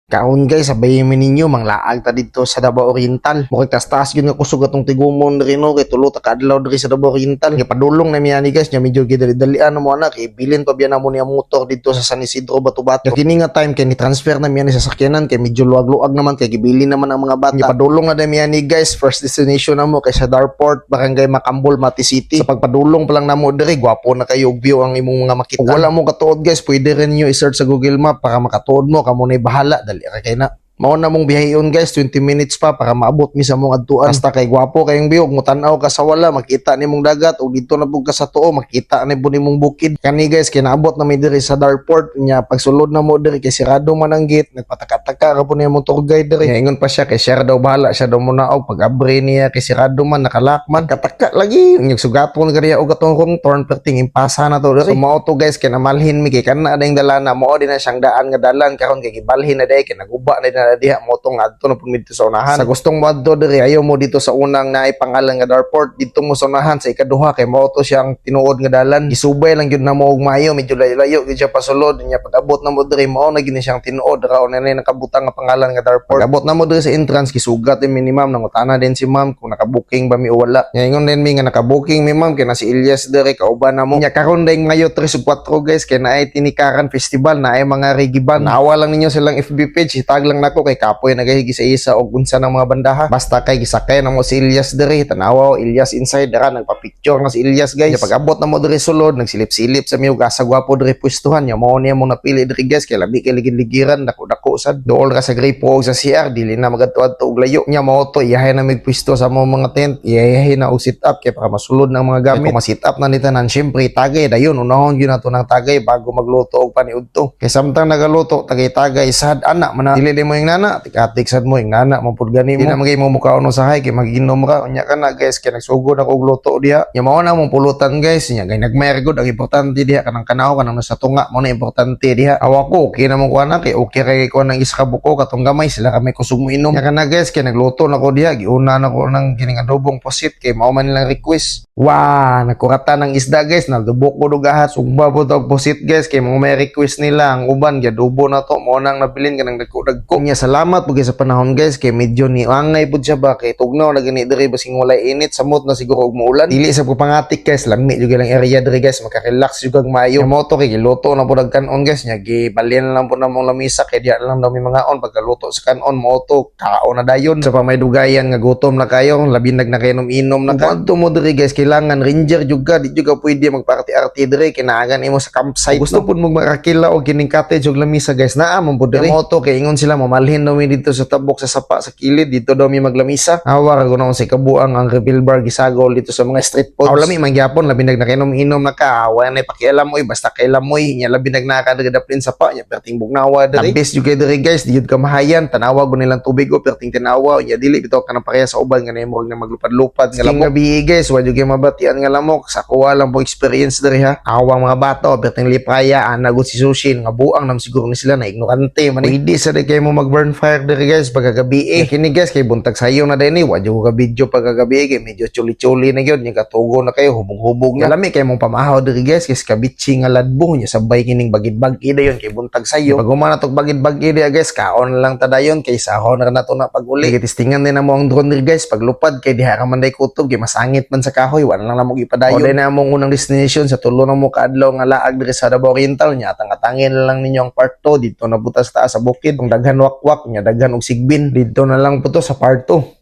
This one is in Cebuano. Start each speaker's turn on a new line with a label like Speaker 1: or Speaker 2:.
Speaker 1: Karon guys, sabay mi ninyo manglaag ta didto sa Davao Oriental. Murag taas-taas gyud nga kusog atong tigumon diri, no, kay tulo ta ka adlaw diri sa Davao Oriental. Gipadulong na mi ani, guys, nya medyo gidali-dalian na mo ana kay bilin pa biya namo niya motor didto sa San Isidro, Bato-Bato. Kini nga time kay ni transfer na mi ani sa sakyanan kay medyo luag-luag naman kay gibilin naman ang mga bata. Gipadulong na mi ani, guys, first destination namo kay sa Darport, Barangay Macambol, Mati City. Sa pagpadulong pa lang namo diri, gwapo na kayo og view ang imong mga makita. Ug wala mo katuod, guys, pwede rin niyo i-search sa Google Map para makatuod mo, kamo na'y bahala, dali ra kay na. Mao na mong biyaheon, guys, 20 minutes pa para maabot mi sa mong adtuan. Basta kay gwapo kayong view, mutan-aw ka sa wala, makita nimong dagat ug didto na pud ka sa tuo, makita na pud nimong bukid. Kani guys, kay naabot na mi diri sa Darport nya pagsulod na mo diri kay sirado man ang gate, nagpataka-taka ra pud niya mong tour guide diri. Nya ingon pa siya kay siya daw bahala, siya daw muna og pag-abre niya kay sirado man, naka-lock man. Kataka lagi, nya sugaton ka niya og atong wrong turn, perting impasa na to diri. So mao to, guys, kay namalhin mi kay kana dayong dalana, mao din na siyang daan nga dalan karon kay gibalhin na day kay naguba na din na diha mo tong adto na pud mi dito sa unahan. Sa gustong mo adto diri, ayaw mo dito sa unang naay pangalan nga Darport, didto mo sa unahan sa ikaduha kay mao to siyang tinuod nga dalan. Gisubay lang gyud namo og maayo, medyo layo-layo gyud siya pasulod nya pag-abot na mo diri, mao na gyud ni siyang tinuod raw na ni nakabutang nga pangalan nga Darport. Pag-abot na mo diri sa entrance, gisugat din mi ni ma'am, nangutana din si ma'am kung naka-booking ba mi o wala. Nya ingon din mi nga naka-booking mi, ma'am, kay na si Elias diri kauban na mo. Nya karon dayong Mayo 3 ug 4, guys, kay naay Tinikaran Festival, naay mga reggae band. Nawa lang ninyo silang FB page, itag lang nako kay kapoy nagahigi sa isa og unsa ng mga bandaha. Basta kay gisakay na mo si Elias diri, tanawa, oh, Elias inside dara, nagpa-picture na si Elias, guys. Nya pag-abot na mo diri sulod, nagsilip-silip sa mi og asa gwapo diri pwestuhan. Nya mao niya mo napili diri, guys, kay labi kay ligid-ligiran, dako-dako sad. Dool ra sa gripo og sa CR, dili na magadto-adto og layo. Nya mao to, iyahay na mig pwesto sa mo mga tent, iyahay na og sit up kay para masulod ng mga gamit. Kung ma-sit up na ni tanan, syempre tagay dayon, unahon gyud nato ng tagay bago magluto og paniudto. Kay samtang nagaluto, tagay-tagay sad ana man na. Dili mo yung nana, tikatik sad mo yung nana man pud gani mo. Di na magay mo mukaon usahay kay magiinom ra. Unya ka na, guys, kay nagsugod ako og luto diha. Nya mao na mong pulutan, guys, nya kay nagmayar gud ang importante diha kanang kanaw kanang nasa tunga mo na importante diha. Awa ko okay na mong kuha na kay okay ra kay kuha ng isa ka buko katong gamay sila kami kusog mo inom. Nya kana, guys, kay nagluto na ko diha, giuna na ko ng kining adobong pusit kay mao man nilang request. Wah, nakurata ng isda, guys, nalubok ko dugahat. Sugba po og pusit, guys, kay mga may request nila ang uban giadobo na to, mao nang nabilin kanang dagko-dagko. Nya salamat pud kay sa panahon, guys, kay medyo ni angay pud siya ba kay tugnaw na gani diri basing walay init, samot na siguro og muulan. Dili sa pangatik, guys, lami jud lang area diri, guys, makarelax jud kag maayo. Mo to kay giluto na pud ang kanon, guys, nya gibalhin na lang pud namong lamisa kay diha na lang daw mi mangaon pagkaluto sa kanon mo to kaon na dayon. Sa pamay dugayan nga gutom na kayo, labi nag nakainom-inom na ka. Kung mo diri, guys, kailangan ranger jud ka, di jud ka pwede magparty-arty diri, kinahanglan imo sa campsite. Gusto pud mo makakila og kining cottage og lamisa, guys, naa man pud diri. Mo to kay ingon sila mamalhin daw mi dito sa tabok sa sapa sa kilid, dito daw mi maglamisa. Awa ra gud sa kabuang ang Reveal Bar gisagol dito sa mga street foods. Aw lami man gyapon labi nag nakainom-inom na ka, wa na pakialam oy, basta kailam moy nya labi nag nakadaplin sapa nya perting bugnawa diri. Best jud kay diri, guys, di jud ka mahayan, tanawa gud nilang tubig o perting tinawa nya dili bitaw ka na pareha sa uban nga nimo na maglupad-lupad nga lamok. Gabi, guys, wa jud kay mabatian nga lamok sa kuha lang po experience diri ha. Awang mga bata perting lipraya ana gud si Sushin nga buang nam siguro ni sila na ignorante man. Pwede sa di kay mo mag burn fire diri, guys, pagkagabi eh. Kini, guys, kay buntag sayo na din eh, wa jud ka video pagkagabi kay medyo chuli-chuli na gyud nya katugo na kayo, hubog-hubog na. Lami kay mong pamahaw diri, guys, kay kabitsi nga ladbo nya sabay kining bagid-bagid dayon kay buntag sayo. Pag human na tog bagid-bagid diya, guys, kaon na lang ta dayon kay sahon na nato na pag-uli. Gitistingan din na mo ang drone diri, guys, paglupad kay diha ra man day kutob kay masangit man sa kahoy, wala lang namo gipadayon. O na among unang destination sa tulo na mo kaadlaw nga laag diri sa Davao Oriental nya atang-atangin na lang ninyo ang part 2 dito na butas taas sa bukid kung daghan wakwak nya daghan og sigbin dito na lang po to sa part 2.